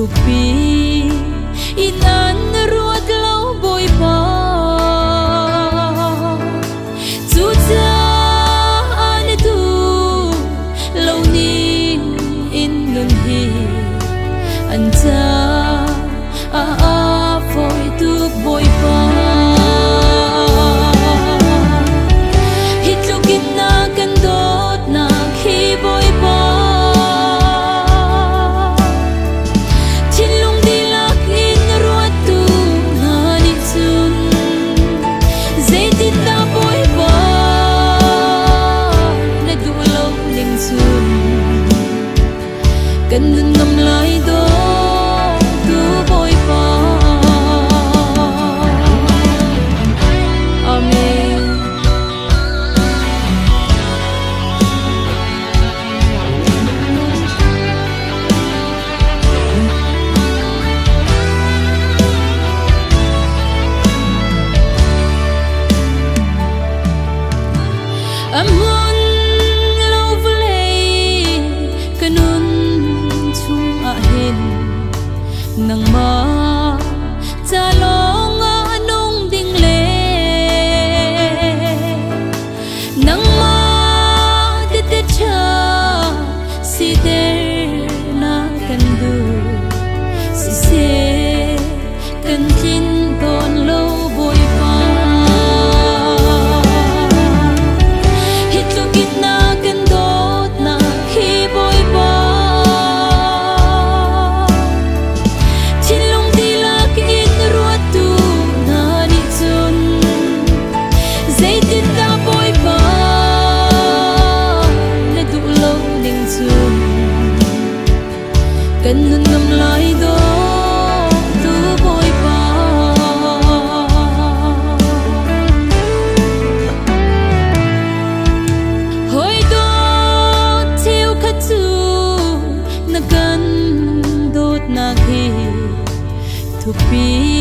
Thukpi in an ruat lo Bawipa. Cucaah na duh lo ning in nun hi an caah a fawi tuk Bawipa. Hi tluk in na kan dawtnak hi Bawipa. Thinlung dihlak in ruattu hna nih cun zeitindah Bawipa na duh lo ning cun kan nun ngam lai dawtu Bawipa. Amen. A hmun lo vawlei ka nun chungah hin nangmah ca lawngah nung ding le Nangmah tete ṭha siter na kan duh. Siseh kan tlin tawn lo Bawipa. Hi tluk in na kan dawtnak hi Bawipa. Thinlung dihlak in ruattu hna nih cun Zeitindah Bawipa na duh lo ning cun kan nun ngam lai dawtu Bawipa. Hoi dawt cheukhat cu na kan dawtnak hi thupi.